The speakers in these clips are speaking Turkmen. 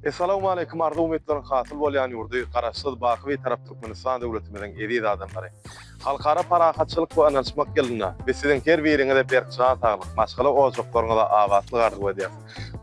Essalawmaleýkum arzuw umytlaryň hasyl bolýan ýurdy Garaşsyz baky Bitarap Türkmenistan döwletimiziň eziz adamlary! Halkara parahatçylyk we ynanyşmak ýylynda biz siziň her biriňize berk jan saglyk, maşgala ojaklaryňyza abatlyk arzuw edýäris.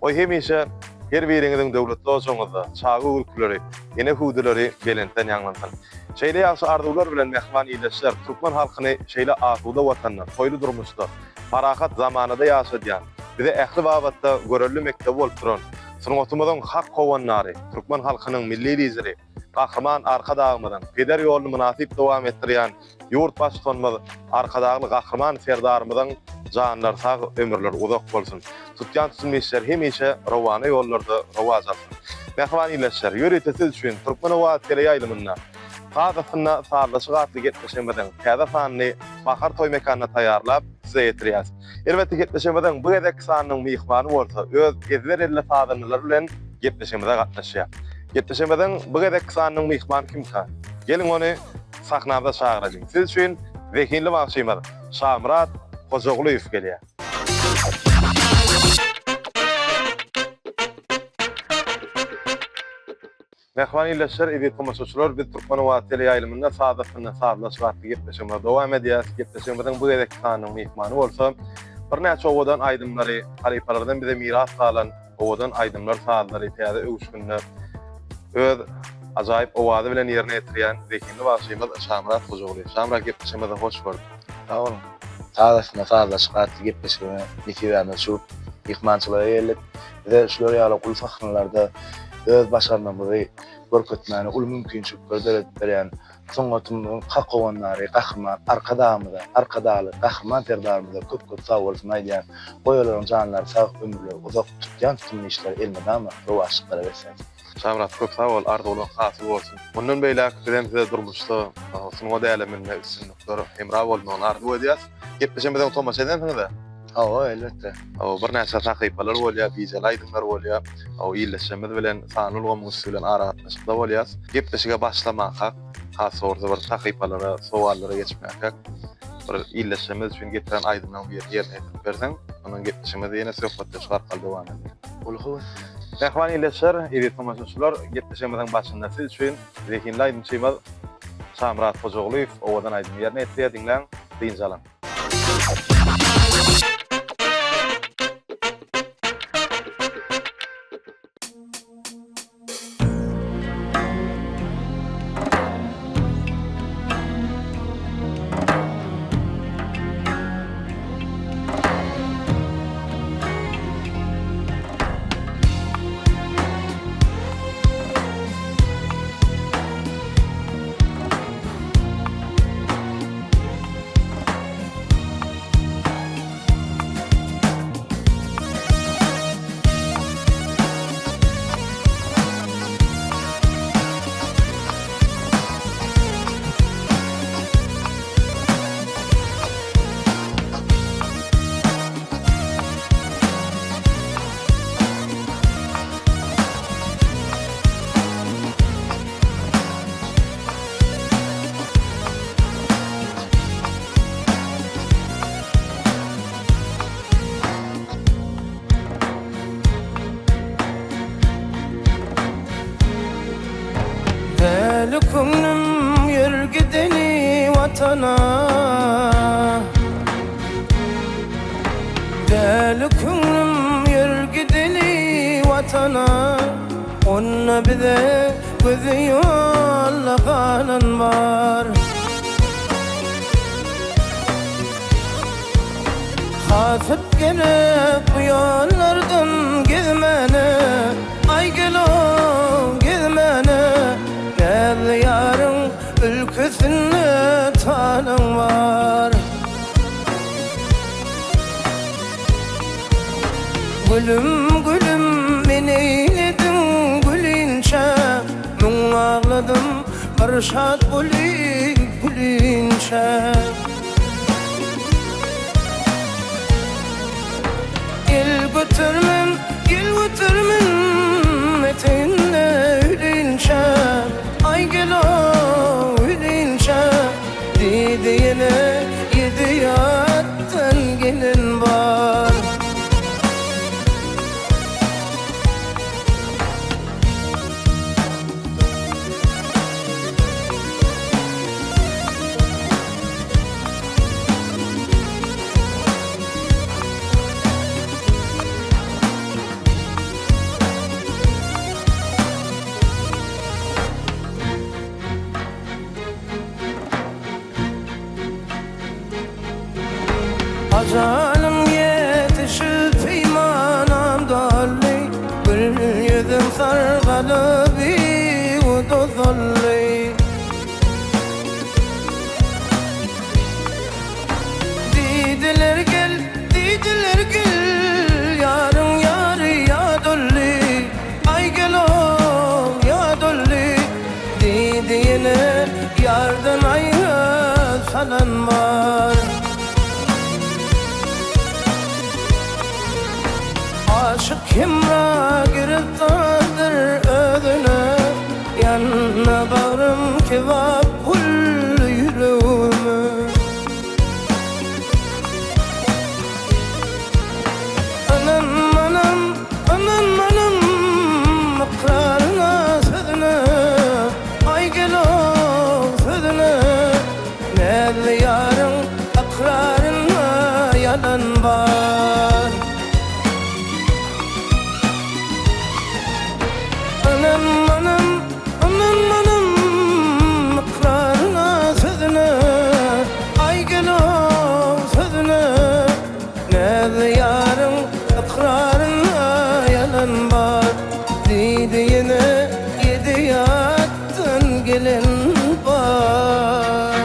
Goý hemişe her biriňiziň döwletli ojagyňyzda çaga gülküleri, ene hüwdüleri belentden ýaňlansyn. Şeýle ýagşy arzuwlar bilen mähriban ildeşler, türkmen halkyny şeýle asuda Watanda, toýly durmuşda, parahat zamanada ýaşadýan, bize ähli babatda görelde mekdebi bolup duran, sungatymyzyň hak howandary, türkmen halkynyň Milli Lideri, Gahryman Arkadagymyzyň peder ýoluny mynasyp dowam etdirýän ýurt Baştutanymyz Arkadagly Gahryman Serdarymyzyň janlary sag, ömürleri uzak bolsun! Tutýan tutumly işleri hemişe rowana ýollarda rowaç alsyn! Mähriban ildeşler, ýörite siz üçin Türkmen owazy teleýaýlymynda Saz astynda sazlaşyk atly gepleşigimiziň täze sanyny Bahar toý mekanynda taýýarlap, size ýetirýäris. Elbetde gepleşigimiziň bu gezekki sanynyň myhmany bolsa öz ezber elli sazandalary bilen gepleşigimize gatnaşýar. Gepleşigimiziň bu gezekki sanynyň myhmany kimka? Geliň ony sahnamyza çagyralyň. Siz üçin zehinli bagşymyz Şamyrat Hojagulyýew gelýär. Mähriban ildeşler, eziz tomaşaçylar, biz Türkmen owazy teleýaýlymynda Saz astynda sazlaşyk atly gepleşigimizi dowam edýäris. Gepleşigimiziň bu gezekki sanynyň myhmany bolsa, birnäçe owadan aýdymlary, halypalardan bize miras galan owadan aýdymlar, sazlary täze öwüşginde öz ajaýyp owazy bilen ýerine ýetirýän zehinli bagşymyz Şamyrat Hojagulyýew. Şamyrat, gepleşigimize hoş gördük. Sag boluň. Saz astynda sazlaşyk atly gepleşigine nesibämiz çüwüp, myhmançylyga geldik. Bize şular ýaly uly sahnalarda öz başarnygymyzy görkezmäne uly mümkinçilikleri döredip berýän sungatymyzyň hak howandary Gahryman Arkadagymyza, Arkadagly Gahryman Serdarymyza köp-köp sagbolsun aýdýan. Goý olaryň janlary sag, ömürleri uzak, tutýan tutumly işleri elmydama rowaçlyklara beslensin. Şamyrat köp sag bol, arzuwlaň hasyl bolsun. Mundan beýläk bizem size durmuşda, sungat äleminde üstünlikler hemra bolmagyny arzuw edýäs. Gepleşigimize tomaşa edensiňiz-ä? Hawa, elbetde. Hawa, birnäçe sahypalar bolýar, bijeli aýdymlar bolýar. Hawa, ildeşlerimiz bilen sanly ulgamyň üsti bilen aragatnaşykda bolýarys. Gepleşige başlamakak, has dogrusy bir sahypalara, sowallara geçmäkäk, bir ildeşlerimiz üçin getiren aýdymlaryň birini ýerine ýetirip berseň, ondan gepleşigimiz ýene söhbetdeşlik arkaly dowam eder. Uly höwes bilen. Mähriban ildeşler, eziz tomaşaçylar, gepleşigimiziň başynda siz üçin zehinli aýdymçymyz Şamyrat Hojagulyýew owadan aýdymy ýerine ýetirýär, diňläň, dynç alyň. Däli köňlüm ýör gideli watana Däli köňlüm ýör gideli watana Onda bize gözi ýolda galan bar. Hasyt gerek bu ýollardan gezmäne, Aý gel-ow, gezmäne. Näzli ýaryň ülkesinde talaň bar. Gülüm gülüm men eýlediň gülinçä Müň agladym bir şat bolyp gülinçä El götermen gel götermen eteginde ölinçä Aý gel-ow ölinçä Diýdi ýene ýedi ýatdan gelen bar. Ajalym ýetişip peýmanam doldy, Gül ýüzüm sargalyp duzuldy. Diýdiler gel, diýdiler gel, Ýaryň ýary ýa doldy, Aý gel-ow, ýa doldy. Diýdi ýene ýardan aýra salan bar. Aşyk hemra giriftardyr özüne, Ýanna bagrym kebap gully ýüregime. Ynanmanam, ynanmanam ykraryna, sözüne, Aý gel-ow sözüne, Näzli ýaryň ykrarynda ýalan bar. Ynanmanam, ynanmanam ykraryna, sözüne, Aý gel-ow sözüne, Näzli ýaryň ykrarynda ýalan bar. Diýdi ýene ýedi ýatdan gelen bar.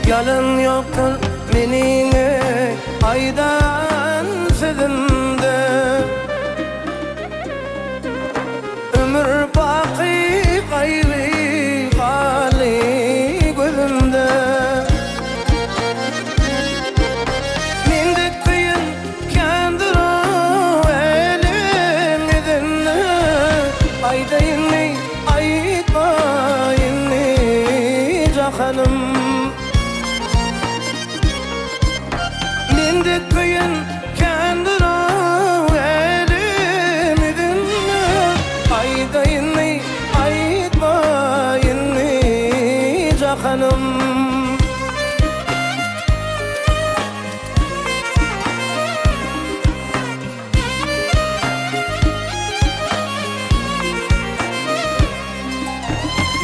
Ýalan ýokdur meniň aýdan sözümde. Ömür baky gaýgy galdy gözümde. Mende köýen kändir o älem ýüzünde. Aýdaýynmy, aýtmaýynmy jahanym. Mende köýen kändir o älem ýüzünde. Aýdaýynmy, aýtmaýynmy jahanym.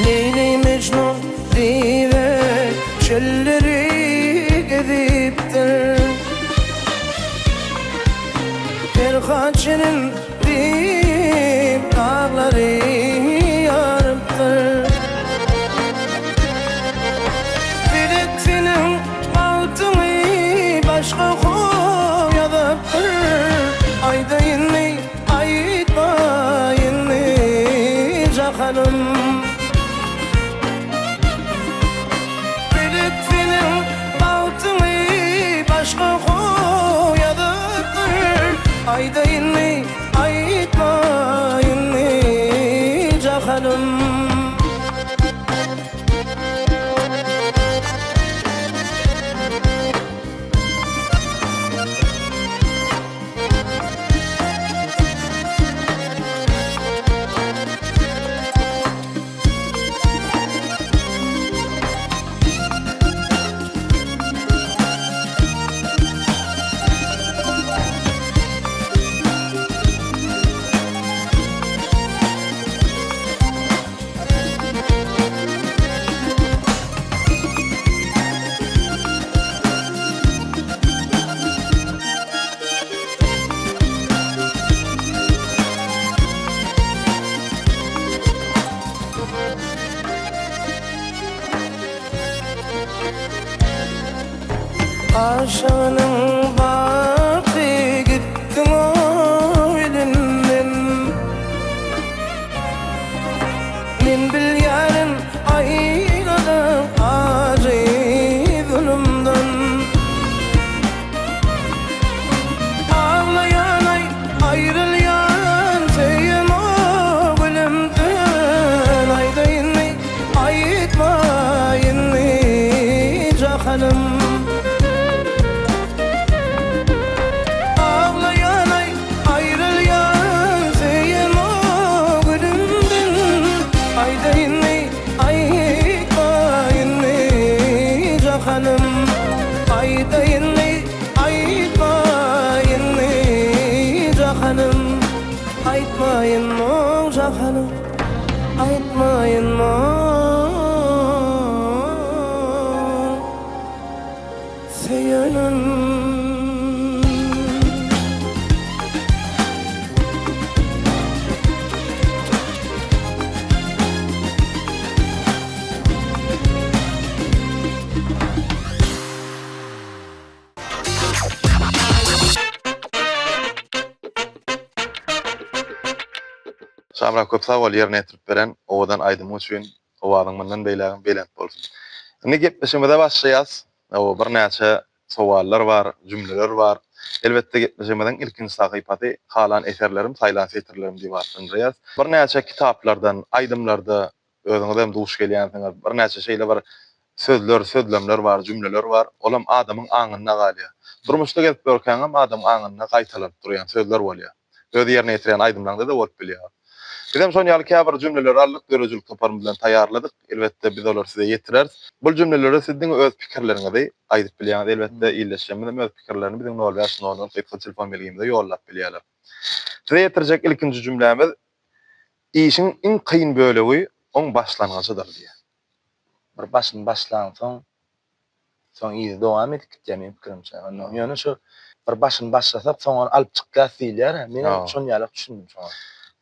Leýli Mejnun diýip çölleri gezipdir. Perhat Şirin diýip daglary ýarypdyr. Pelek seniň bagtyňy başga ýazypdyr. Aýdaýynmy, aýtmaýynmy jahanym. Pelek seniň bagtyňy başga ýazypdyr. Aýdaýynmy, aýtmaýynmy jahanym. Aşygynyň bagty gitdiň o elimden. Men bilýärin aýralyk ajy zulumdan. Aglaýan aý aýrylýan söýen o gülümden. Aýdaýynmy, aýtmaýynmy jahanym. Aglaýan aý aýrylýan söýen o gülümden. Aýdaýynmy, aýtmaýynmy jahanym. Aýdaýynmy, aýtmaýynmy jahanym Aýtmaýynmy jahanym Aýtmaýynmy Söýenim. Şamyrat köp sag bol ýerine ýetirip beren owadan aýdymyň üçin owazyň mundan beýlägem belent bolsun. Indi gepleşigimize başlaýas. Birnäçe sowallar bar, jümleler bar. Elbetde gepleşigimiziň ilkinji sahypasy Halan eserlerim, saýlan setirlerim diýip atlandyrýas. Birnäçe kitaplardan, aýdymlarda Özüňizem duş gelýänsiňiz. Birnäçe şeýle bir sözler, sözlemler bar, jümleler bar. Olam adamyň aňynda galýar. Durmuşda gezip ýörkäňem adamyň aňynda gaýtalanyp durýan sözler bolýar. Öz ýerine ýetirýän aýdymlaryňda-da bolup bilýär. Bizem şon ýaly käbir jümleleri aldyk, döredijilik toparymyz bilen taýýarladyk. Elbetde, biz olary size ýetireris. Bul jümlelere siz diňe öz pikirleriňizi aýdyp bilýäňiz. Elbetde, ildeşlerimiz hem öz pikirlerini biziň nol bäş nol nol gysga telefon belgimize ýollap bilýärler. Size ýetirjek ilkinji jümlämiz, Işiň iň kyn bölegi oň başlangyjydyr diýýär. Bir başyny başlaňsoň, soň yzy dowam edip gitýär meniň pikirimçe. Onda ýöne şu bir başyny başlasak, soň ony alyp çykýas diýilýär-ä. Men hem şon ýalak düşündim şoňa.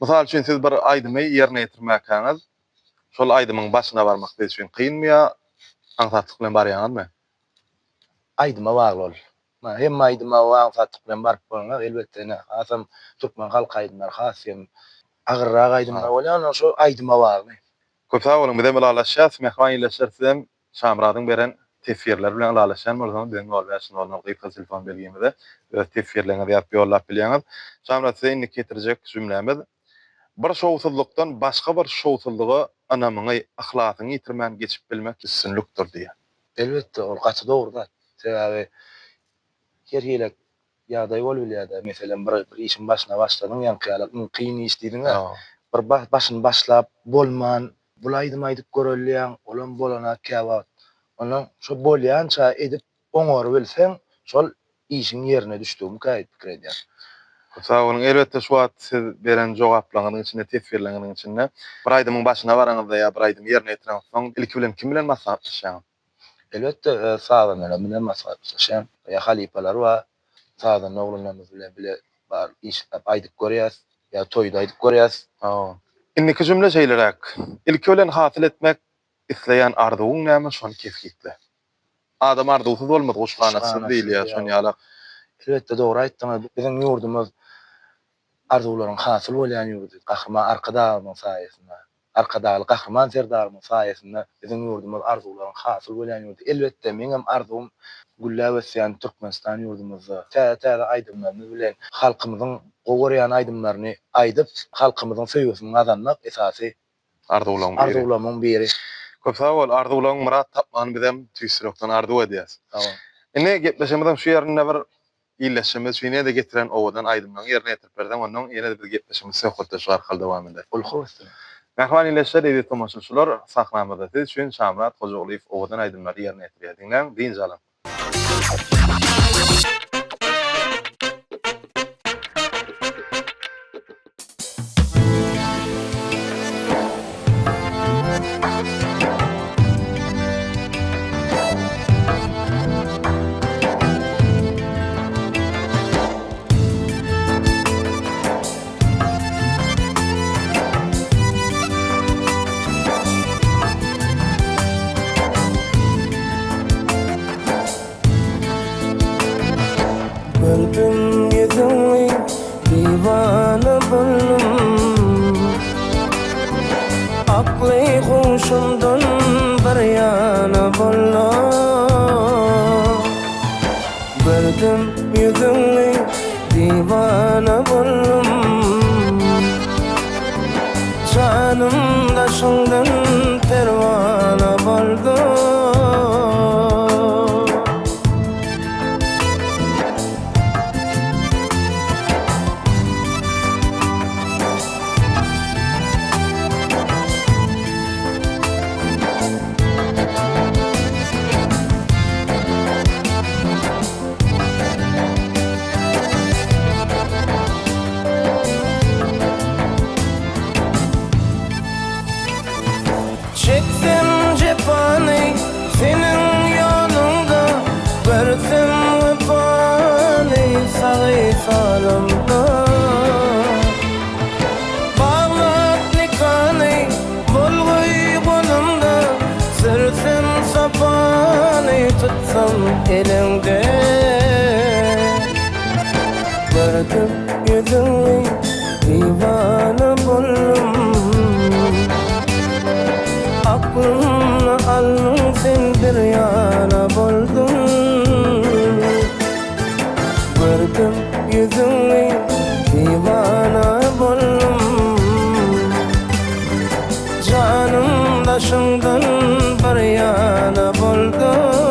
Mysal üçin, siz bir aýdymy ýerine ýetirmäkäňiz, şol aýdymyň başyna barmak siz üçin kynmy ýa aňsatlyk bilen barýaňyzmy? Aýdyma bagly ol. Hemme aýdyma aňsatlyk bilen baryp bolanok elbetde ine hasam türkmen halk aýdymlary has hem agyrrak aýdymlar bolýar ondan şo aýdyma bagly. Köp sag boluň bizem ylalaşýas mähriban ildeşler sizem Şamyradyň beren teswirleri bilen ylalaşýan bolsaňyz biziň nol bäş nol nol gysga telefon belgimize öz teswirleriňizi ýazyp ýollap bilýäňiz. Şamyrat size indiki getirjek jümlämiz Bir şowsuzlykdan başga bir şowsuzlyga ynamyňy, yhlasyňy ýitirmän geçip bilmek üstünlikdir diýýär. Elbetde ol gaty dogry zat. Sebäbi her hili ýagdaý bolup bilýär-de. Meselem, bir bir işiň başyna başladyň, ýaňky ýaly iň kyn iş diýdiň-ä. Bir başyny başlap bolman, bul aýdym aýdyp göreli diýýäň, olam bolanak käwagt. Ondan şo bolýança edip oňarybilseň, şol işiň ýerine düşdügimikä diýip pikir edýän. Köp sag boluň. Elbetde şu wagt siz beren jogaplaryňyzyň içinde, teswirleriňiziň içinde bir aýdymyň başyna baraňyzda ýa bir aýdymy ýerine ýetireňizsoň ilki bilen kim bilen maslahatlaşýaňyz? Elbetde öz sazandalarym bilen maslahatlaşýan. Ýa halypalar bar, sazanda oglanlarymyz bilen bile bar işläp aýdyp görýäs, ýa toýda aýdyp görýäs. Hawa. Indiki jümle şeýleräk, Ilki bilen hasyl etmek isleýän arzuwyň näme, şony kesgitle. Adam arzuwsyz bolmaz, guş ganatsyz diýilýär, şon ýalak. Elbetde dogry aýtdyňyz. Biziň ýurdumyz arzuwlaryň hasyl bolýan ýurdy. Gahryman Arkadagymyň saýasynda, Arkadagly Gahryman Serdarymyň saýasynda biziň ýurdumyz arzuwlaryň hasyl bolýan ýurdy. Elbetde meňem arzuwym gülläp ösýän Türkmenistan ýurdumyzda täze-täze aýdymlarymyz bilen halkymyzyň gowy görýän aýdymlaryny aýdyp, halkymyzyň söýgüsini gazanmak esasy Arzuwlaryň biri. Arzuwlamyň biri. Köp sag bol. Arzuwlaryň myrat tapmagyny bizem tüýs ýürekden arzuw edýäs. Sag bol. Indi gepleşigimiziň şu ýerinde bir ildeşimiz üçin ýene-de getiren owadan aýdymlaryňy ýerine ýetirip berseň onnoň ýene-de biz gepleşigimizi söhbetdeşlik arkaly dowam ederis. Uly höwes bilen. Mähriban ildeşler, eziz tomaşaçylar, sahnamyzda siz üçin Şamyrat Hojagulyýew owadan aýdymlary ýerine ýetirýär. Diňläň, dynç alyň. Gördüm ýüzüňi diwana boldum Akly huşumdan bir ýana boldum Gördüm ýüzüňi diwana boldum Janym daşyňdan perwana boldum. wysalymda Baglap nikany bolgaý golumda Sürsem sapany tutsam eliňde Gördüm ýüzüňi diwana boldum Aklymny aldyň sen bir ýana boldum Gördüm ýüzüňi diwana boldum Janym daşyňdan bir ýana boldum.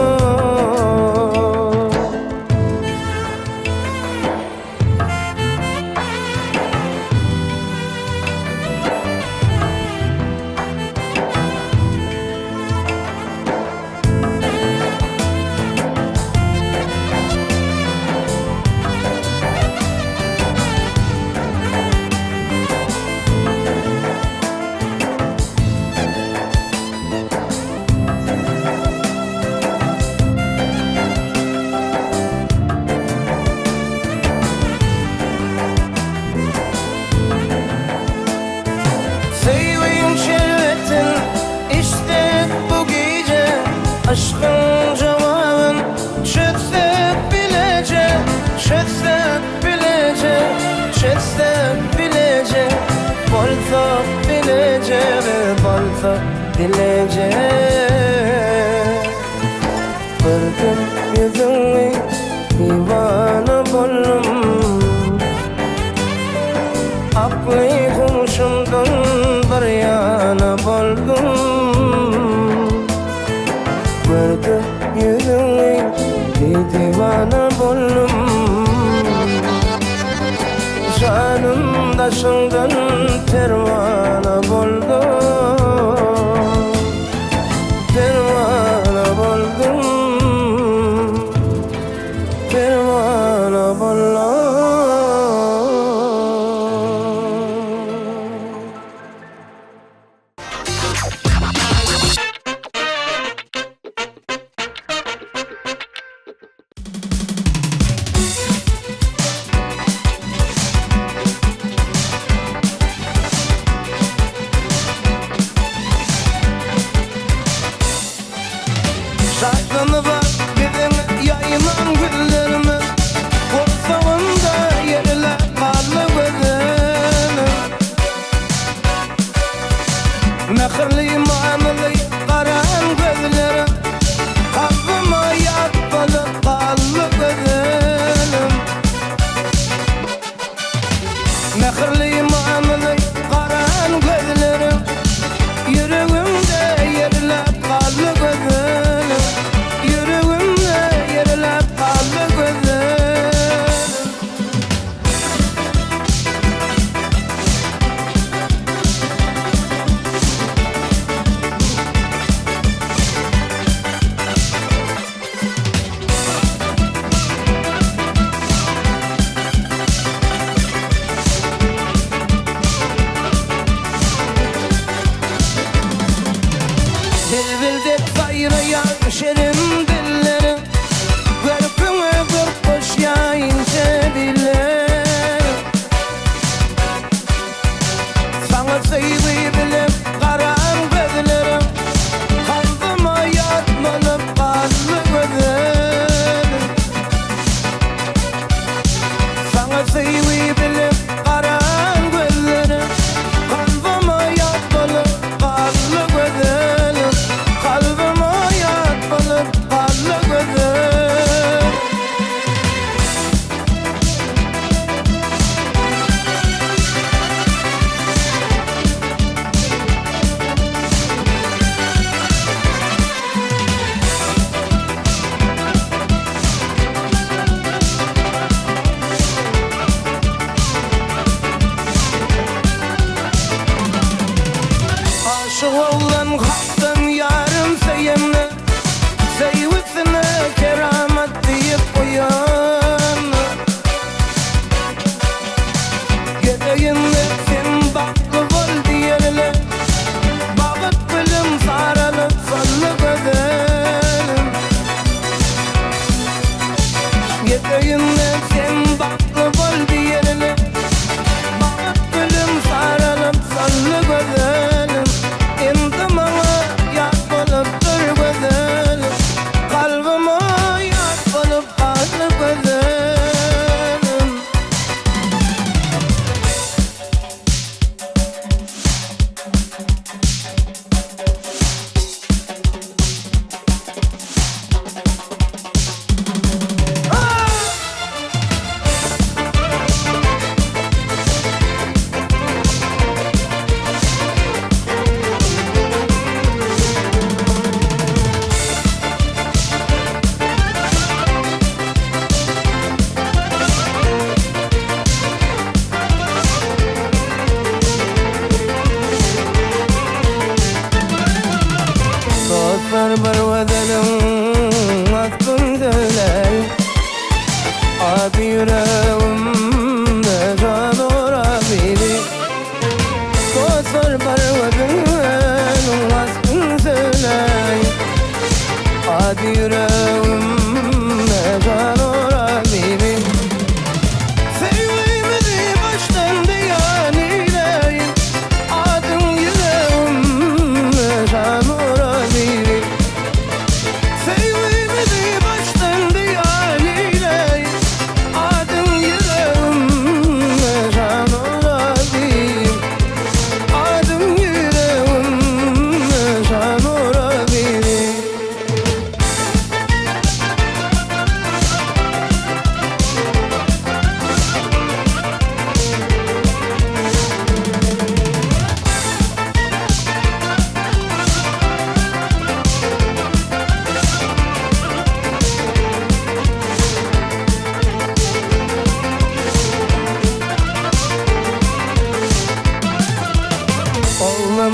Söýgiň şerbetin içsek bu gije, Yşkyň jogabyn çözsek bileje, Çözsek bileje, çözsek bileje, Bolsak bileje we bolsak dileje. Gördüm ýüzüňi diwana boldum Akly huşumdan bir ýana boldum Gördüm ýüzüňi diwana boldum Janym daşyňdan perwana boldum Perwana boldum Perwana boldum.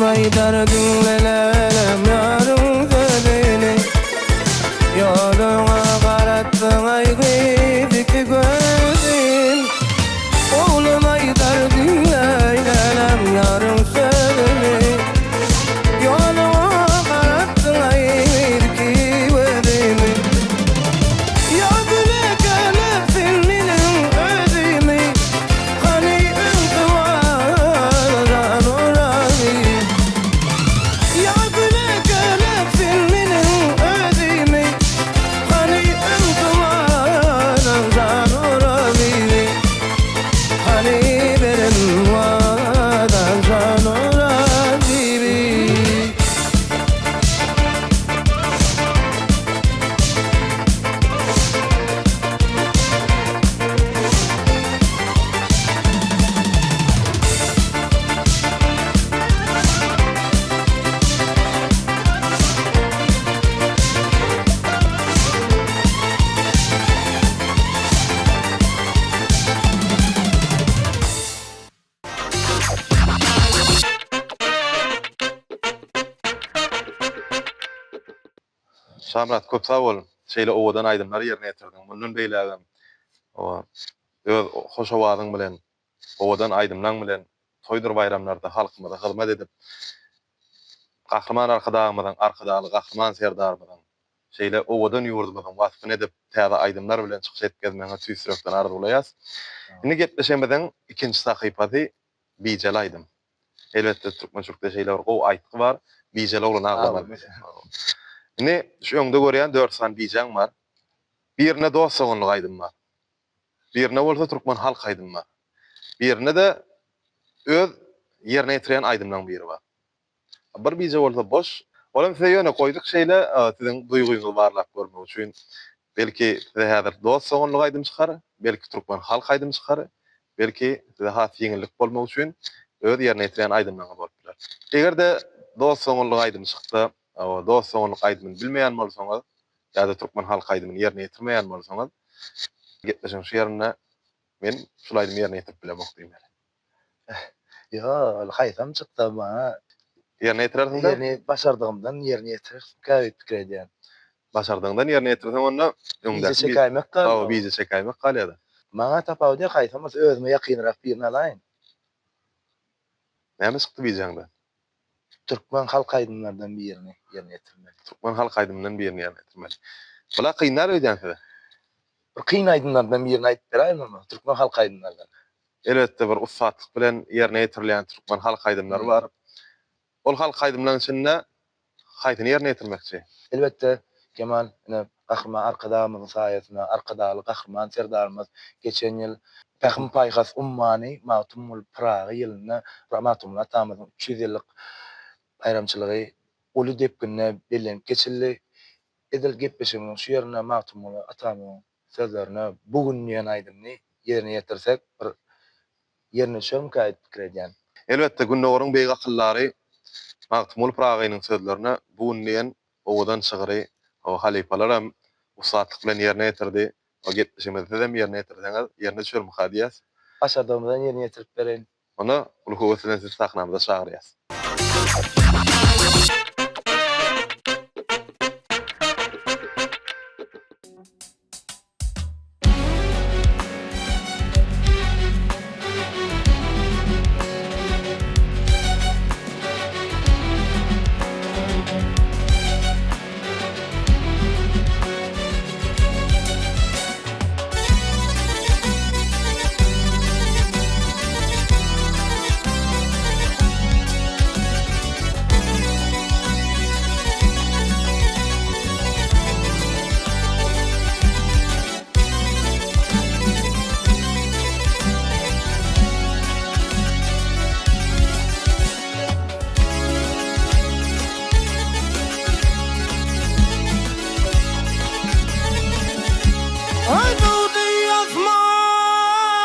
aýdar diňle lälem ýaryň sözüni Ýoluňa garatdyň aý gyz iki gözün Oglum aýdar diňle lälem ýaryň sözüni Ýoluňa garatdyň aý gyz iki gözümi Ýa güle sen meniň özümi Hany öňki wadadan oraly Ýa güle sen meniň özümi Hany öňki wadadan oraly Hany beren wadadan oraly Şamyrat köp sag bol. Şeýle owadan aýdymlary ýerine ýetirdiň. Mundan beýlägem öz hoş owazyň bilen, owadan aýdymlaň bilen toýdur baýramlarda halkymyza hyzmat edip, Gahryman Arkadagymyzyň, Arkadagly Gahryman Serdarymyzyň şeýle owadan ýurdumyzyň waspyny edip, täze aýdymlar bilen çykyş edip gezmegiňi tüýs ýürekden arzuwlaýas. Indi gepleşigimiziň ikinji sahypasy Bijeli aýdym. Elbetde türkmençilikde şeýle bir gowy aýtgy bar, Bijeli oglan aglamaz. Indi şu öňde görýän dört sany bijäň bar. Birinde dost-doganlyk aýdym bar. Birinde bolsa türkmen halk aýdymy bar. Birinde-de öz ýerine ýetirýän aýdymlaryň biri bar. Bir bije bolsa boş. Olam size ýöne goýduk şeýle siziň duýgyňyzy barlap görmek üçin. Belki size häzir dost-doganlyk aýdym çykar, belki türkmen halk aýdymy çykar, belki size has ýeňillik bolmagy üçin öz ýerine ýetirýän aýdymlaryňyz bolup biler. Eger-de dost-doganlyk aýdymy çyksa, dost-doganlyk aýdymyny bilmeýän bolsaňyz ýa-da türkmen halk aýdymyny ýerine ýetirmeýän bolsaňyz, gepleşigiň şu ýerinde men şul aýdymy ýerine ýetirip bilemok diýmeli. Ýok, ol haýsam çyksa maňa Ýerine ýetirersiň-dä? Ýerine başardygymdan ýerine ýetirersiň diýip pikir edýän. Başardygyňdan ýerine ýetirseň onda öňdäki Bije çekäýmek galýar. Hawa, bije çekäýmek galýar-da. Maňa tapawudy ýok, haýsam bolsa özüme ýakynrak birini alaýyn. Näme çykdy bijäňden? Türkmen halk aýdymlardan birini ýerine ýetirmeli. Türkmen halk aýdymyndan birini ýerine ýetirmeli. Bula kyn däl öýdýän size. Bir kyn aýdymlardan birini aýdyp beräýiň onda, türkmen halk aýdymlardan. Elbetde bir ussatlyk bilen ýerine ýetirilýän türkmen halk aýdymlary bar. Ol halk aýdymlaryň içinde haýsyny ýerine ýetirmekçi? Elbetde, Kemal, ine, Gahryman Arkadagymyzyň saýasynda Arkadagly Gahryman Serdarymyz geçen ýyl Pähim-paýhas ummany Magtymguly Pyragy ýylynda Magtymguly atamyzyň 300 ýyllyk baýramçylygy uly depginde bellenip geçildi. Edil gepleşigimiziň şu ýerinde Magtymguly atamyzyň sözlerine Bu gün diýen aýdymyny ýerine ýetirsek bir ýerine düşermikä diýip pikir edýän. Elbetde, Gündogaryň beýik akyldary Magtymguly Pyragynyň sözlerine Bu gün diýen owadan şygry halypalar hem ussatlyk bilen ýerine ýetirdi. O gepleşigimizi siz hem ýerine ýetirseňiz, ýerine düşermika diýýäs. Başardygymyzdan ýerine ýetirip bereýin. Onda uly höwes bilen sizi sahnamyza çagyrýas. Aýdyldy asman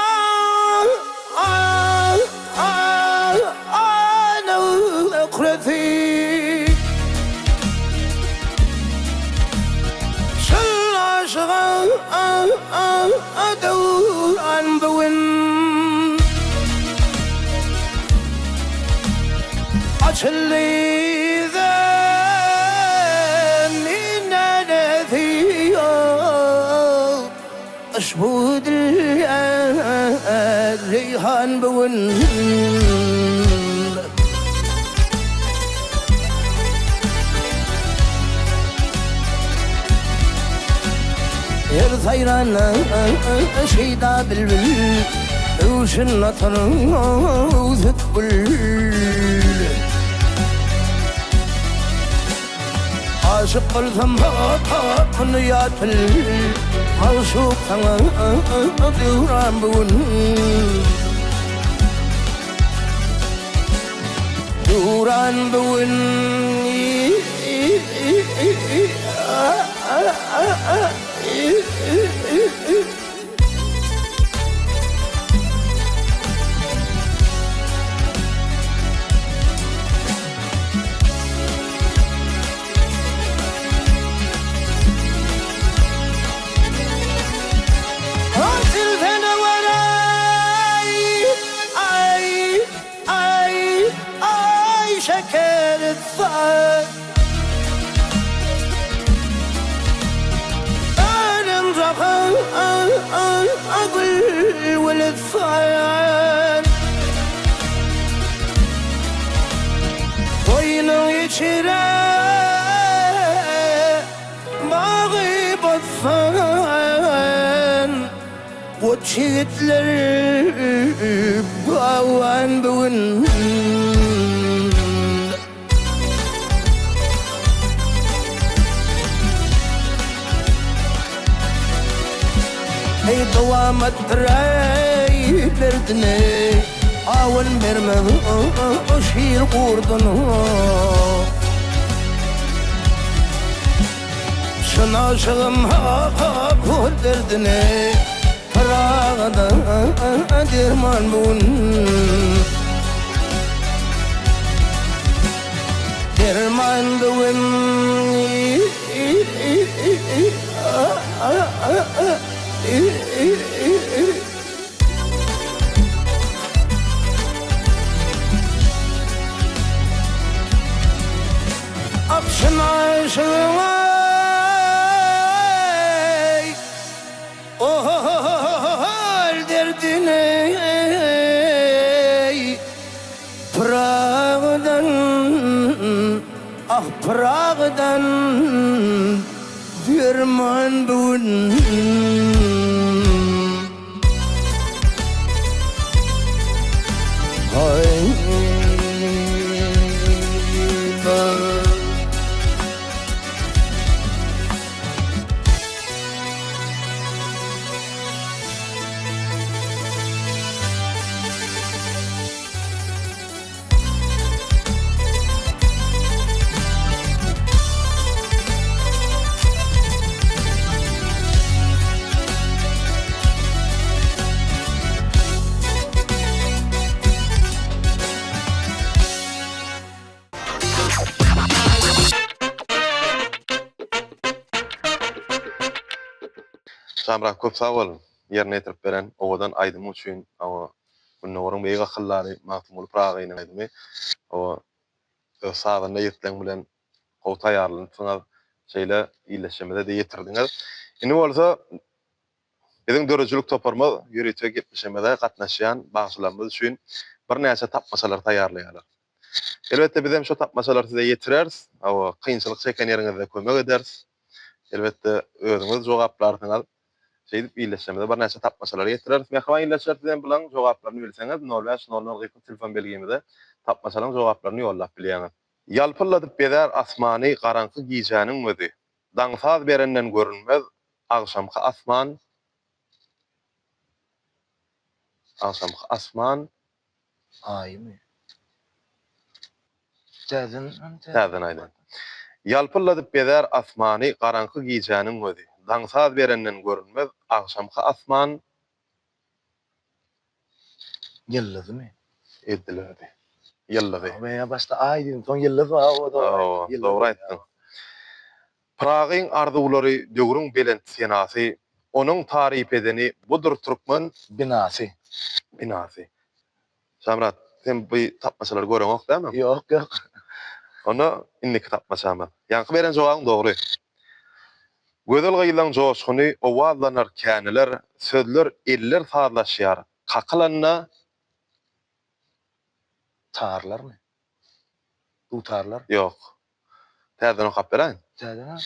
Aýnyň ökresi Çyn aşyga döwran bu gün. Açyldy zeminde ýok Yşbu dilde reýhan bu gün. Her saýran şeýda bilbil, Öwşün atan sütgül. Aşyk bolsam muny ýat bil, Magşuk saňa döwran bu gün. Duran bu gün. Açylsana waraý, aý. Aý, aý şeker saz. Ölüm jahan gül gülüstan. Goýnuň içre bagy bossan. Goç ýigitler bagban bu gün. Eý dowamat biräý derdine, Awun bermez şir gurduna. Çyn aşygym hak ol derdine, Pyragyda derman bu gün. Derman bu gün. Akşyn aşygyň aý, Ol derdine Pyragydan, ah Pyragydan Derman bu gün. Şamyrat köp sag bol ýerine ýetirip beren owadan aýdymyň üçin hawa Gündogaryň beýik akyldary Magtymguly Pyragynyň aýdymy hawa öz sazanda ýigitleň bilen gowy taýýarlanypsyňyz şeýle illeşemize-de ýetirdiňiz indi bolsa Biziň döredijilik toparymyz ýörite gepleşigimize gatnaşýan bagşylarymyz üçin birnäçe tapmaçalary taýýarlaýarlar. Elbetde, biz hem şo tapmaçalary size ýetireris. Hawa, kynçylyk çeken ýeriňizde kömek ederis. Elbetde, özüňiz jogaplarsyňyz. Şeýdip, ildeşlerimize birnäçe tapmaçalary ýetireris. Mähriban ildeşler, siz hem bularyň jogaplaryny bilseňiz, nol bäş, nol nol gypyk telefon belgimize tapmaçalaryň jogaplaryny ýollap bilýäňiz. Ýalpylladyp bezär asmany garaňky gijäniň gözi. Daň saz berenden görünmez agşamky asman Agşamky asman. Aýymy? Täzeden Täzeden aýdaýyn. Ýalpylladyp bezär asmany garaňky gijäniň gözi. Daň saz berenden görünmez agşamky asman. Ýyldyzymy? Edildi. Ýyldyzy. Men ýa başda aý diýdim, soň ýyldyz bar, o dogry. Hawa, dogry aýtdyň. Pyragyň arzuwlary döwrüň belent senasy, onuň taryp edeni budur türkmen Binasy. Binasy. Şamyrat. sen bu tapmaçalary göreňok dälmi? Ýok, ýok. Onda indiki tapmaçamyz. Ýaňky beren jogabyň dogry. Gözel gyzlaň joşguny owazlanar käneler, sözler, eller sazlaşýar, kakylanda. Tarlarmy? Dutarlar? Ýok. Täzeden okap beräýin. Täzeden.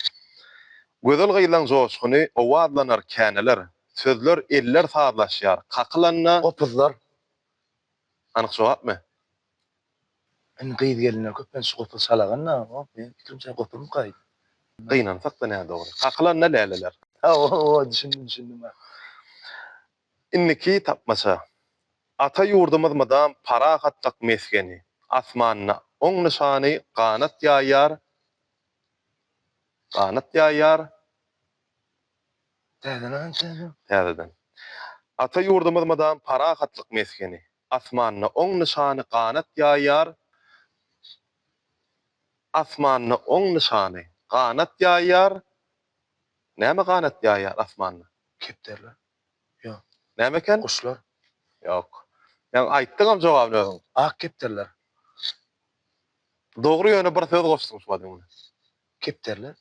Gözel gyzlaň joşguny owazlanar käneler, sözler, eller sazlaşýar, kakylanda. Gopuzlar. Anyk jogapmy? Indi gyz-gelinler köplenç gopuz çalaganda, men pikirimçe gopuzmykaý? Gynansak-da nädogry. Kakylanda läleler. Hawa, düşündim, düşündim. Indiki tapmaça. Ata ýurdumyz mydam parahatlyk mesgeni, Asmanda oň nyşany ganat ýaýýar, ganat ýaýýar. Täzeden aýt, täzeden. Täzeden. Ata ýurdumyz mydam parahatlyk mesgeni, Asmanda oň nyşany ganat ýaýýar, Asmanda oň nyşany ganat ýaýýar. Näme ganat ýaýýar asmanda? Kepderiler. Ýok. Näme eken? Guşlar. Ýok. Ýaňy aýtdyňam jogabyny özüň. Ak kepderiler. Dogry ýöne bir söz goşduň şu wagt öňüne. Kepderiler.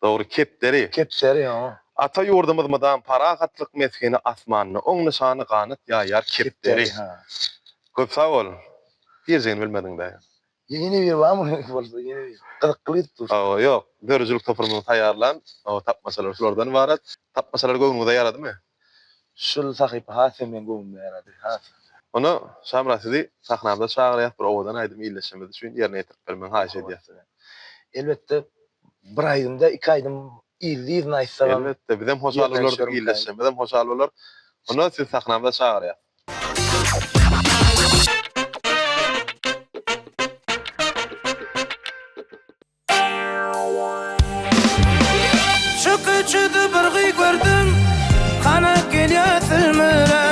Dogry kepderi. Kepderi ýa. Ata ýurdumyz mydam parahatlyk mesgeni asmanda oň nyşany ganat ýaýýar kepderi. Kepderi ha. Köp sag bol. Girjegini bilmediň-dä. Ýene bir barmy bolsa ýene bir. Gyzykly gidip dur. Hawa ýok. Döredijilik toparymyzyň taýýarlan tapmaçalary şulardan ybarat. Tapmaçalar göwnüňize ýaradymy? Şul sahypa has hem meň göwnüme ýarady. Has. Onda Şamyrat sizi sahnamyza çagyrýas bir owadan aýdym ildeşimiz üçin ýerine ýetirip bermegiňi haýyş edýäs. Elbetde bir aýdym däl iki aýdym yzly-yzyna aýtsagam. Elbetde bizem hoşal bolardyk ildeşlerimiz hem hoşal bolar. Onda sizi sahnamyza çagyrýas. Şu köçede bir gyz gördüm Hana gelýär sülmüre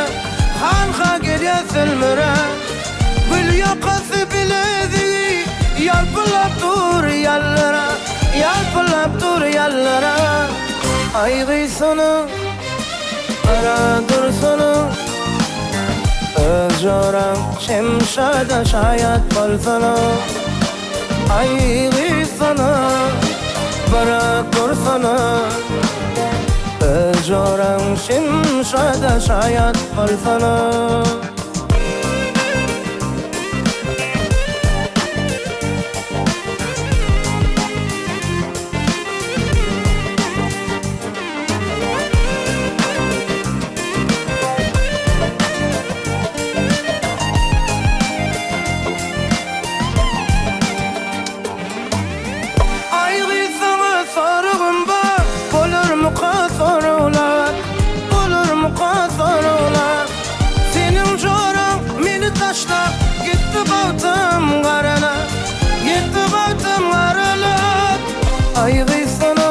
Hanha gelýär sülmüre Gül ýakasy bilezigi Ýalpyldap dur ýallara Ýalpyldap dur ýallara Aý gyzsana Gara dursana Öz joraň Şemşada şaýat bolsana Aý gyzsana Gara dursana Öz joraň Şemşada şaýat bolsana. Aý gyz saňa soragym bar, bolarmyka soraglar, bolarmyka soraglar. Seniň joraň meni taşlap gitdi bagtym garalap, gitdi bagtym garalap. Aý gyz sana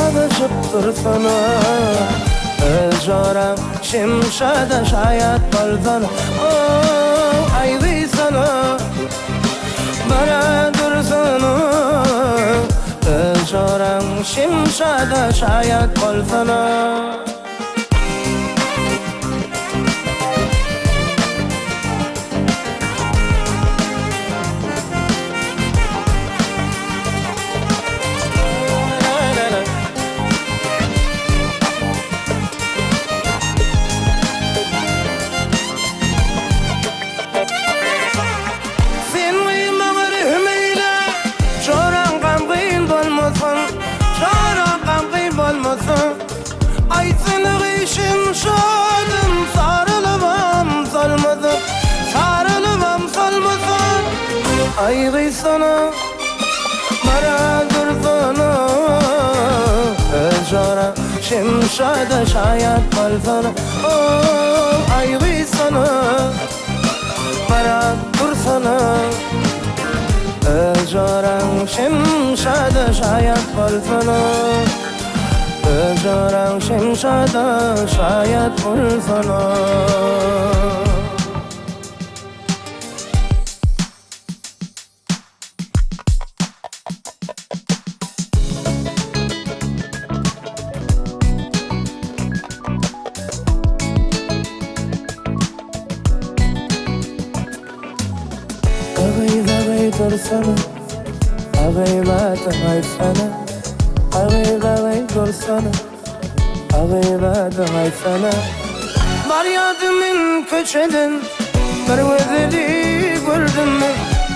Azaşyp dursana Öz joraň Şemşada şaýat bolsana Oh, aý gyz sana Bara dursana Öz joraň Şemşada şaýat bolsana. Sen gyz maňa rehim eýle, Joraň gamgyn bolmasyn, Joraň gamgyn bolmasyn. Aýtsana gyşym şadym, Sarylybam solmasyn, Sarylybam solmasyn. Aý gyzsana, Bara dursana, Öz joraň Şemşada şaýat bolsana, Oh, aý gyzsana, Bara dursana, Öz joraň Şemşada şaýat bolsana. Öz joraň Şemşada şaýat bolsana. aýtsana Agybadyň aýtsana Agybagy dursana Agybadyň aýtsana Barýadym men köçeden Bir gözeli gördüm men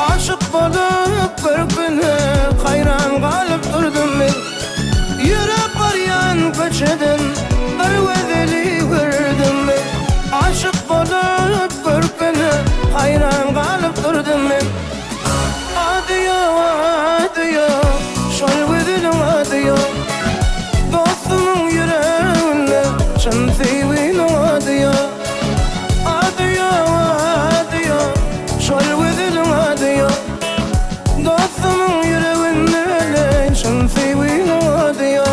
Aşyk bolup görküne Haýran galyp durdum men Ýöräp barýan köçeden Bir gözeli gördüm men Aşyk bolup görküne Haýran galyp durdum men Ady ýok, ady ýok, Şol gözeliň ady ýok. Dostumyň ýüreginde Çyn söýginiň ady ýok. Ady ýok, ady ýok, Şol gözeliň ady ýok. Dostumyň ýüreginde Çyn söýginiň ady ýok.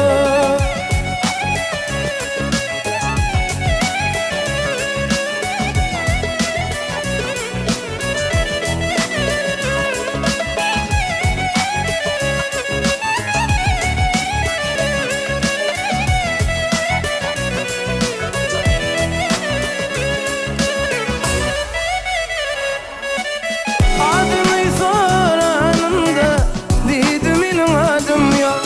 Adymy soranymda diýdi meniň adym ýok.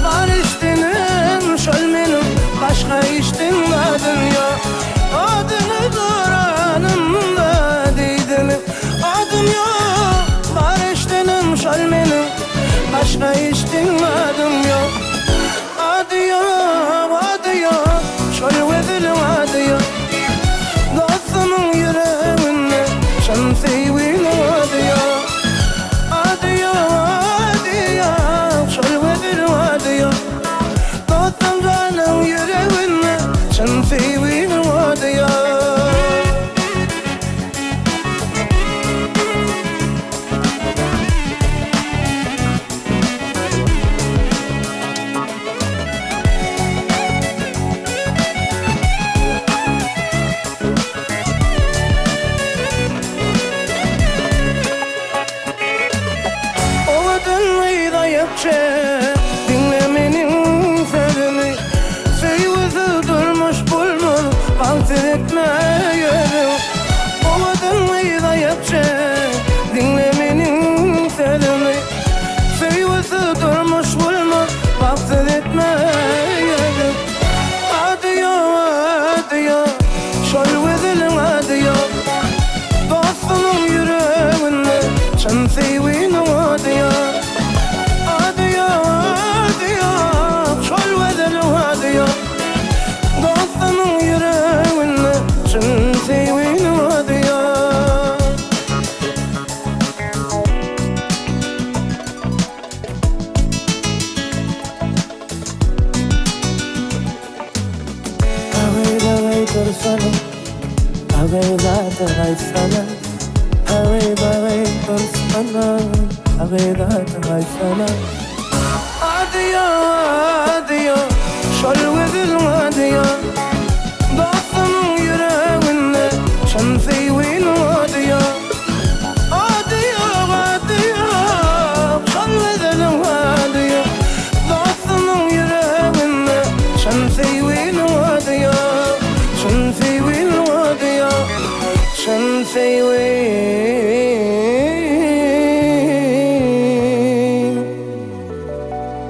Bar işdenim şol meniň başga işden zadym ýok. Adyny soranymda diýdi men adym ýok. Bar işdenim şol meniň başga işden zadym ýok. Ady ýok, ady ýok, şol gözeliň ady ýok. Dostumyň ýüreginde çyn söýginiň ady ýok. Ady ýok, ady ýok, şol gözeliň ady ýok. Dostum janyň ýüreginde çyn söýginiň ady ýok. Owadan gyz aýak çek, diňle meniň sözümi. Söýgüsiz durmuş bolmaz, bagtsyz etme ýüzüň. Owadan gyz aýak çek, diňle meniň sözümi. Söýgüsiz durmuş bolmaz, bagtsyz etme ýüzüň. Ady ýok, ady ýok, şol gözeliň ady ýok. Dostumyň ýüreginde çyn söýginiň ady ýok. Ady ýok, ady ýok, şol gözeliň ady ýok. Dostumyň ýüreginde çyn söýginiň ady ýok. Agy-bagy dursana, agy zadyň aýtsana, Agy-bagy dursana, agy zadyň aýtsana. Ady ýok, ady ýok, şol gözeliň ady ýok. Dostumyň ýüreginde çyn söýginiň ady ýok. Ady ýok, ady ýok, şol gözeliň ady ýok. Dostumyň ýüreginde çyn söýginiň ady ýok. Çyn söýginiň ady ýok. Çyn söýginiň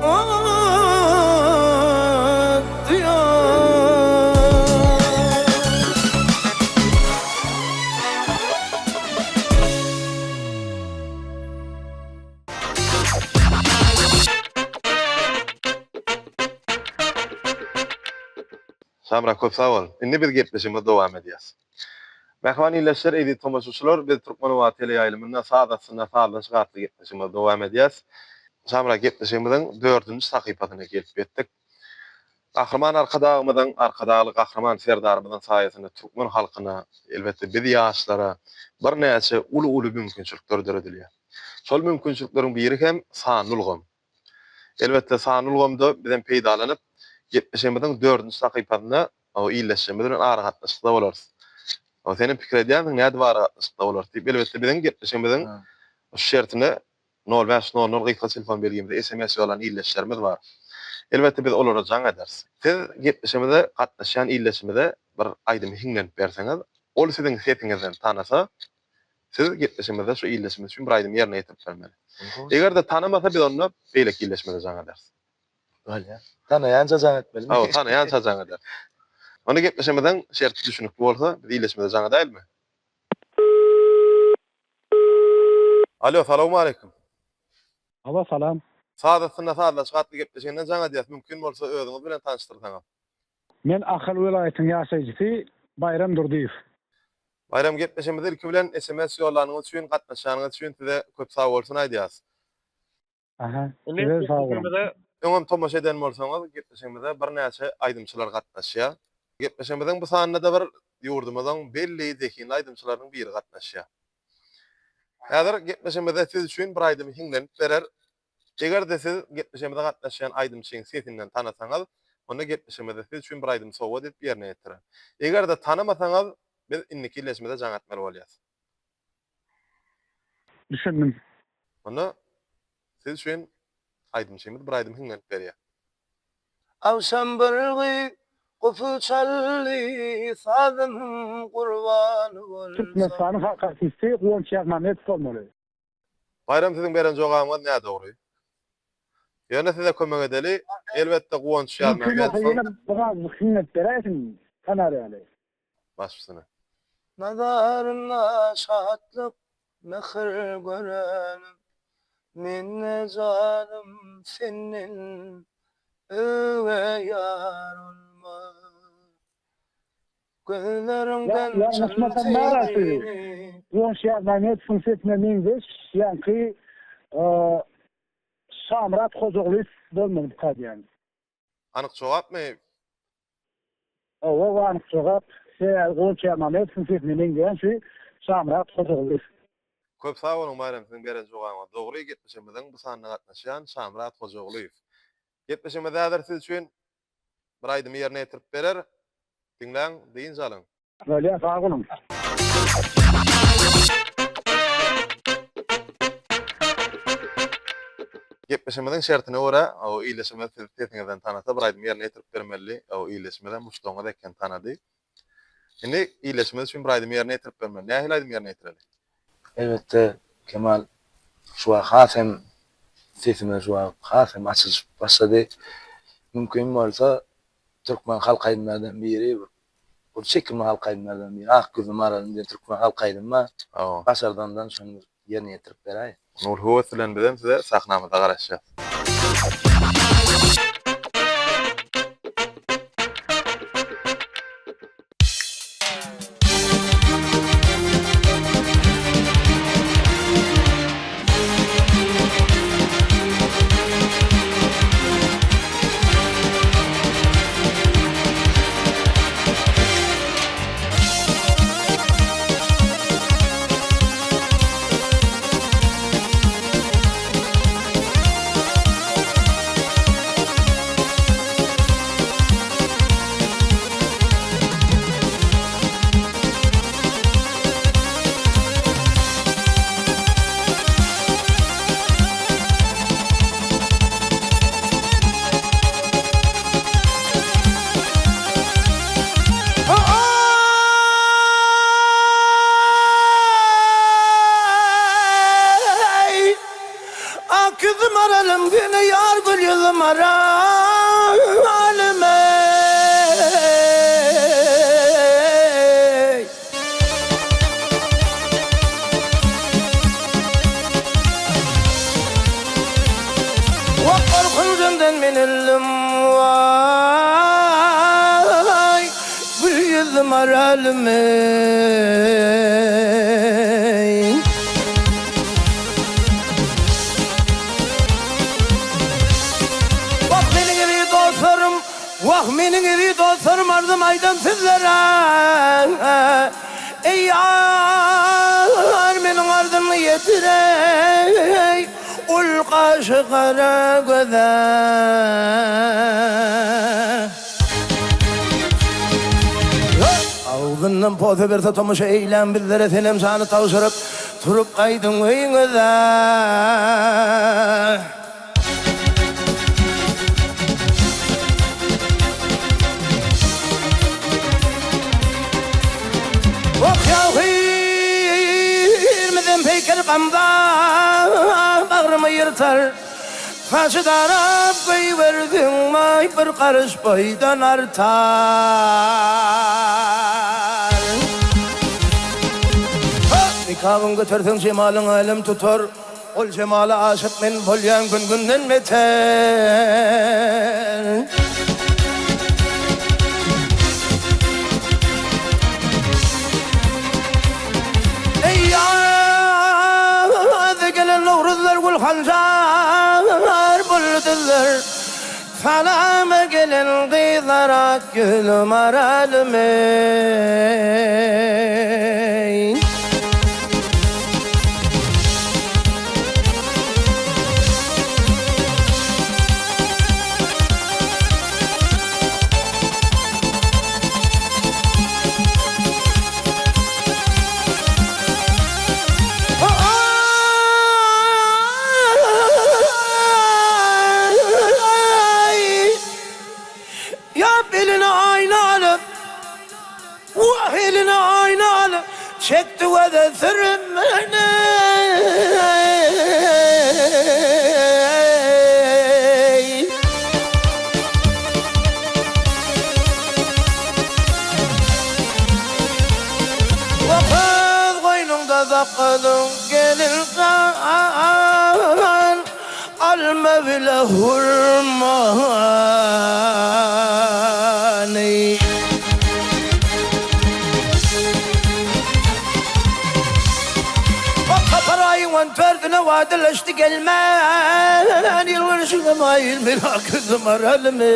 ady ýok. Şamyrat köp sag bol. Indi biz gepleşigimizi dowam edýäs. Mähriban ildeşler, eziz tomaşaçylar, biz Türkmenobat teleýaýlymynda Saz astynda sazlaşyk atly gepleşigimizi dowam edýäs. Şamyrat gepleşigimiziň dördünji sahypasyna gelip ýetdik. Gahryman Arkadagymyzyň, Arkadagly Gahryman Serdarymyzyň saýasynda türkmen halkyna, elbetde biz ýaşlara birnäçe uly-uly mümkinçilikler döredilýär. Şol mümkinçilikleriň biri hem sanly ulgam. Elbetde sanly ulgamda bizem peýdalanyp, gepleşigimiziň dördünji sahypasynda ildeşlerimiz bilen aragatnaşykda bolarys. Senem pikir edýänsiň nädip aragatnaşykda bolarys diýip. Elbetde biziň gepleşigimiziň şu şertine Nol bäş nol nol gysga telefon belgimize sms ýollan ildeşlerimiz bar. Elbetde biz olara jaň ederis. Siz gepleşigimize gatnaşýan ildeşimize bir aýdymy hiňlenip berseňiz, ol siziň sesiňizden tanasa. Siz gepleşigimizde şu ildeşimiz üçin bir aýdymy ýerine ýetirip bermeli. Eger-de tanamasa biz onda beýleki ildeşimize jaň ederis. Bolýar. Tanaýança jaň etmelimi? Hawa, tanaýança jaň ederis. Onda gepleşigimiziň şerti düşünikli bolsa, biz ildeşimize jaň edäýelimi? Alo, salowmaleýkim. Alo, salam. Saz astynda sazlaşyk atly gepleşiginden jaň edýäs. Mümkin bolsa özüňiz bilen tanyşdyrsaňyz. Men Ahal welaýatynyň ýaşaýjysy Baýram Durdyýew. Baýram gepleşigimize ilki bilen sms ýollanyňyz üçin, gatnaşýanyňyz üçin size köp sag bolsun aýdýas. Aha, size sag boluň. Öňem tomaşa eden bolsaňyz gepleşigimize birnäçe aýdymçylar gatnaşýar. Gepleşigimiziň bu sanynda-da bir ýurdumyzyň belli zehinli aýdymçylarynyň biri gatnaşýar. Häzir gepleşigimizde siz üçin bir aýdymy hiňlenip berer. Eger-de siz gepleşigimize gatnaşýan aýdymçyň sesinden tanasaňyz, onda gepleşigimizde siz üçin bir aýdym sowgat edip ýerine ýetirer. Eger-de tanamasaňyz, biz indiki illeşimize jaň etmeli bolýas. Düşündim. Onda siz üçin aýdymçymyz bir aýdym hiňlenip berýär. Agşam bir gyz gupy çaldy, sazymyň gurbany bolsam. Türkmenistanyň halk artisti Guwanç Ýazmämmedow bolmaly. Baýram siziň beren jogabyňyz nädogry. Ýöne size kömek edeli, elbetde Guwanç Mümkin bolsa Ýazmämmedowyň. ýene biraz hiňlenip beräýsiň tanar ýaly. Baş üstüne. Nazarynda şatlyk, mähir görenim, Men-de janym senden özge ýar olmaz. Gözleriňden çyn Ýalňyşmasam bar-a şu söýgini. Guwanç Ýazmämmedowyň sesine meňzeş ýaňky Şamyrat Hojagulyýew bolmalydyka diýýän. Anyk jogapmy? Hawa, anyk jogap. Sebäbi Guwanç Ýazmämmedowyň sesine meňzeýän şu Şamyrat Hojagulyýew. Köp sag boluň Baýram siziň beren jogabyňyz dogry gepleşigimiziň bu sanyna gatnaşýan Şamyrat Hojagulyýew. Gepleşigimiz häzir siz üçin Bir aýdymy ýerine ýetirip berer. Diňläň, dynç alyň. Bolýa sag boluň. Gepleşigimiziň şertine görä, o ildeşimiz sizi sesiňizden tanasa bir aýdymy ýerine ýetirip bermelidi. O ildeşimizem muşdagyňyz eken tanady. Indi ildeşimiz üçin bir aýdymy ýerine ýetirip bermeli. Nähili aýdym ýerine ýetireli? Elbetde Kemal şu wagt has hem sesimiz şu wagt has hem açylyşyp başlady. Mümkin bolsa türkmen halk aýdymlardan biri bir çekimli halk aýdymlardan biri Ak ýüzli maralym diýen türkmen halk aýdymy bar. Başardandan şony bir ýerine ýetirip beräý. Uly höwes bilen bizem size sahnamyzda garaşýas. Eý, ak ýüzüm aralym, gene ýar gül ýüzüm aralym, eý. Wah, gorkunjymdan men öldüm, waý, gül ýüzüm aralym, eý. Wah meniň eziz dostlarym, wah meniň eziz dostlarym arzym aýdam sizlere. Eý ýar meniň arzymy ýetireý ol gaşy gara göze. Agzyndan posa berse tomaşa eýlän bizlere senem jany tabşyryp turup gaýdyň öýüňize. Ok ýagyr. artar. Saçy darap goýberdiň maý bir garyş boýdan artar. Nikabyň göterseň jemalyň älem tutar. Ol jemala aşyk men bolýan gün-günden beter. Eý ýaz gelen nowruzlar gül hanjar buldyzlar Salama gelen gyzlar ak ýüzli maralym eý. Ýap eline aýna alyp, Wah eline aýna alyp, Çekdi göze sürmeni. Wah goýnuňda sakladyň gelin jan, Alma bile hurmany. Sapar aýyň on dördüne wadalaşdy gelmän, Ýylgyryşyňa maýyl men akyzym aralym eý.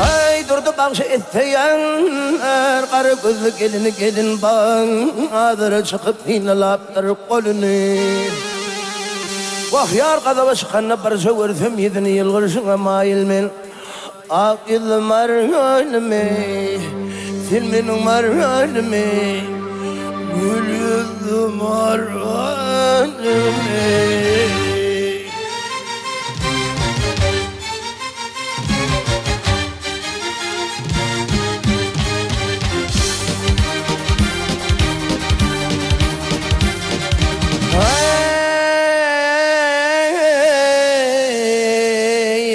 Aý Durdy bagşy isleýänler gara gözli gelini gelin bazara çykyp synalapdyr goluny. Wah ýar gazaba çykanda birje görsem ýüzüni ýylgyryşyňa maýyl men. Ak ýüzli maralym eý, sen meniň maralym eý, Gül ýüzli maralym eý. Eý,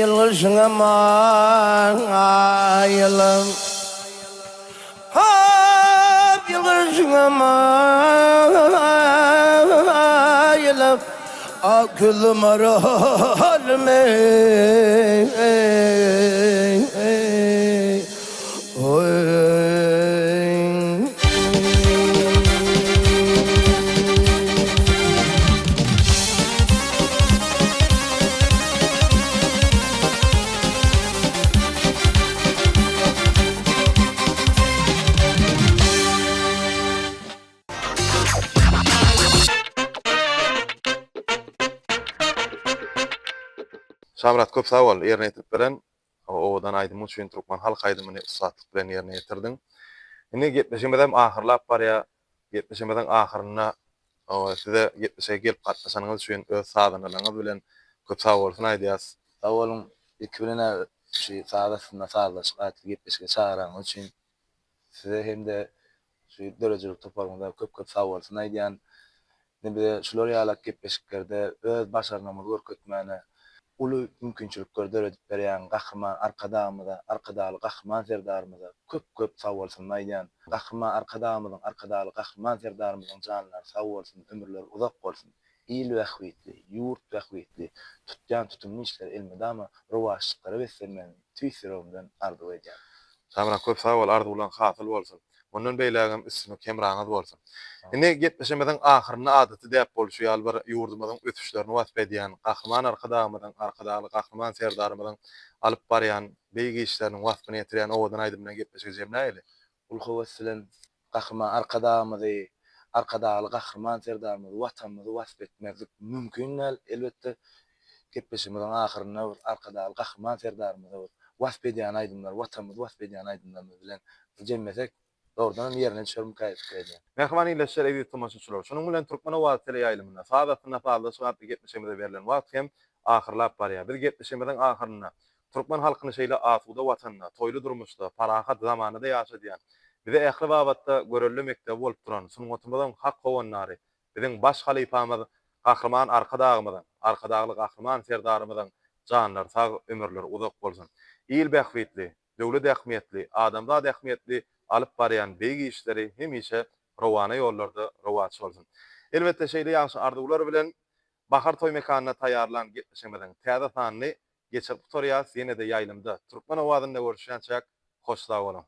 ýylgyrşyňa maýylym. Hop, ýylgyrşyňa maýylym. Ak ýüzli maralym eý. Şamyrat köp sag bol ýerine ýetirip beren Owadan aýdymyň üçin türkmen halk aýdymyny ussatlyk bilen ýerine ýetirdiň. Indi gepleşigimizem ahyrlap barýar. Gepleşigimiziň ahyrynda size gepleşige gelip gatnaşanyňyz üçin öz sazandalaryňyz bilen köp sagbolsun aýdýas. Sag boluň, ilki bilen-ä şu Saz astynda sazlaşyk atly gepleşige çagyranyňyz üçin size hem-de şu döredijilik toparyňyza köp-köp sagbolsun aýdýan. Indi bize şular ýalak gepleşiklerde öz başarnygymyzy görkezmäne uly mümkinçilikleri döredip berýän Gahryman Arkadagymyza, Arkadagly Gahryman Serdarymyza köp-köp sagbolsunymy aýdýan. Gahryman Arkadagymyzyň, Arkadagly Gahryman Serdarymyzyň janlary sag bolsun, ömürleri uzak bolsun! Il bähbitli, ýurt bähbitli tutýan tutumly işleri elmydama rowaçlyklara beslenmegini tüýs ýüregimden arzuw edýän. Şamyrat köp sag bol arzuwlaň hasyl bolsun. Mundan beýlägem üstünlik hemraňyz bolsun. Indi gepleşigimiziň ahyrynda adaty däp bolşy ýaly bir ýurdumyzyň ösüşlerini wasp edýän Gahryman Arkadagymyzyň, Arkadagly Gahryman Serdarymyzyň alyp barýan beýik işleriniň waspyny ýetirýän owadan aýdym bilen gepleşigi jemläýeli. Uly höwes bilen Gahryman Arkadagymyzy, Arkadagly Gahryman Serdarymyzy, Watanymyzy wasp etmezlik mümkin däl. Elbetde, gepleşigimiziň ahyrynda bir Arkadagly Gahryman Serdarymyzy bir wasp edýän aýdymlar, Watanymyzy wasp edýän aýdymlarymyz bilen jemlesek, dogrudan hem ýerine düşermikä diýip pikir edýän. Mähriban ildeşler, eziz tomaşaçylar! Şunuň bilen Türkmen owazy teleýaýlymynda Saz astynda sazlaşyk atly gepleşigimize berlen wagt hem ahyrlap barýar. Biz gepleşigimiziň ahyrynda Türkmen halkyny şeýle asuda Watanda, toýly durmuşda, parahat zamanada ýaşadýan, bize ähli babatda görelde mekdebi bolup duran sungatymyzyň hak howandary. Biziň baş halypamyz Gahryman Arkadagymyzyň, Arkadagly Gahryman Serdarymyzyň janlary sag, ömürleri uzak bolsun! Il bähbitli, döwlet ähmiýetli, adamzat ähmiýetli alyp barýan beýik işleri hemişe rowana ýollarda rowaç bolsun! Elbetde, şeýle ýagşy arzuwlar bilen Bahar toý mekanynda taýýarlan gepleşigimiziň täze sanyny geçirip gutarýas. Ýene-de ýaýlymda, Türkmen owazynda görüşýänçäk, hoş sag boluň!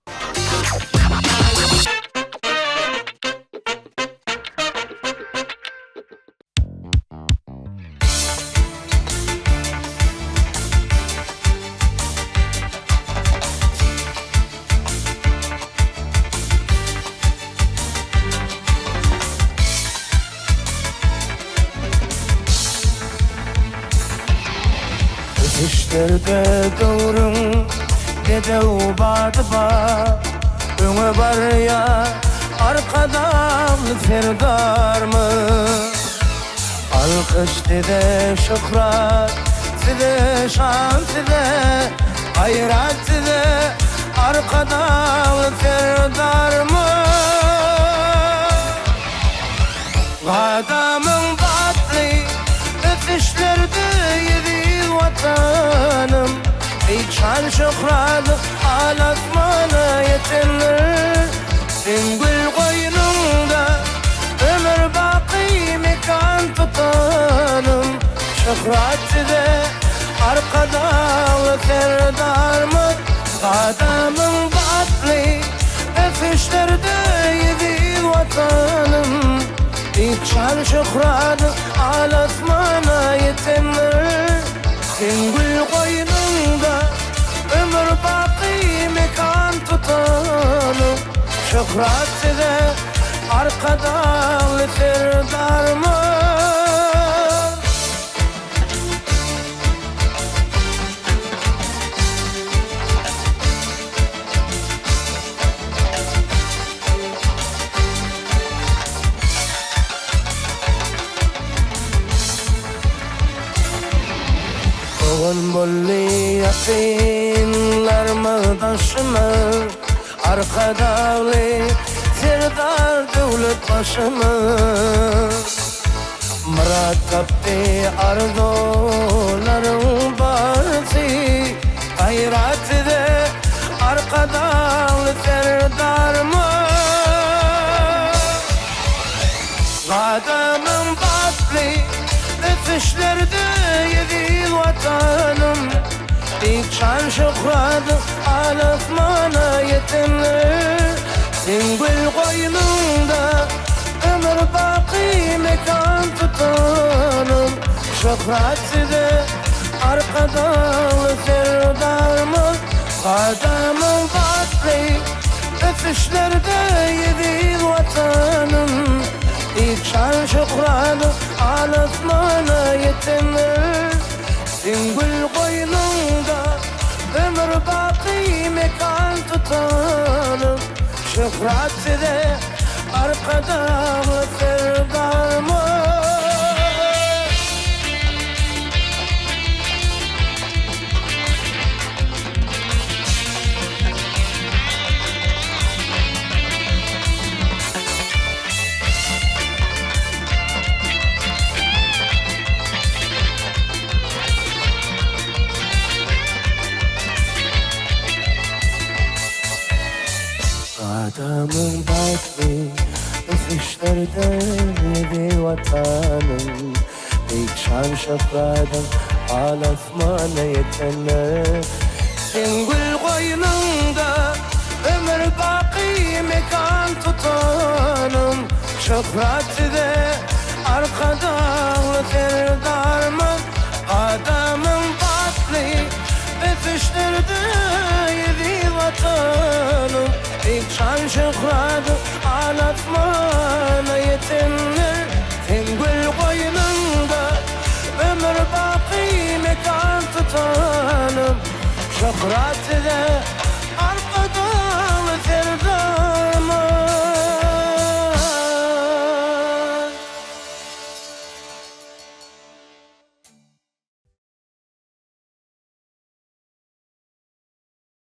Ösüşlerde döwrüň bedew bady bar, Öňe barýar Arkadagly Serdarymyz. Alkyş size, şöhrat size, şan size, Gaýrat size, Arkadagly Serdarymyz. Gadamyň batly ösüşlerde eziz Watanym, Beýik şan-şöhraty al-asmana ýetendir. Seň gül goýnuňda ömür baky mekan tutanym, Şöhrat size, Arkadagly Serdarymyz! Gadamyň batly ösüşlerde eziz Watanym, Beýik şan-şöhratyň al-asmana ýetendir. Seň gül goýnuňda ömür baky mekan tutanym, Şöhrat size, Arkadagly Serdarymyz! Dogan boldy ýakynlarymyz daşymyz, Arkadagly Serdar döwlet başymyz. Myrat tapdy arzuwlaryň barsy, Gaýrat size Arkadagly Serdarymyz! Gadamyň batly ösüşlerde eziz Watanym, Beýik şan-şöhratyň al-asmana ýetendir. Seň gül goýnuňda ömür baky mekan tutanym, Şöhrat size, Arkadagly Serdarymyz! Gadamyň batly ösüşlerde eziz Watanym, Beýik şan-şöhratyň al-asmana ýetendir. Seň gül goýnuňda ömür baky mekan tutanym, Şöhrat size, Arkadagly Serdarymyz! Gadamyň batly ösüşlerde eziz Watanym, Beýik şan-şöhratyň al-asmana ýetendir. Seň gül goýnuňda ömür baky mekan tutanym, Şöhrat size, Arkadagly Serdarymyz! Gadamyň batly ösüşlerde eziz Watanym, Beýik şan-şöhratyň al-asmana ýetendir. Seň gül goýnuňda ömür baky mekan tutanym, Şöhrat size!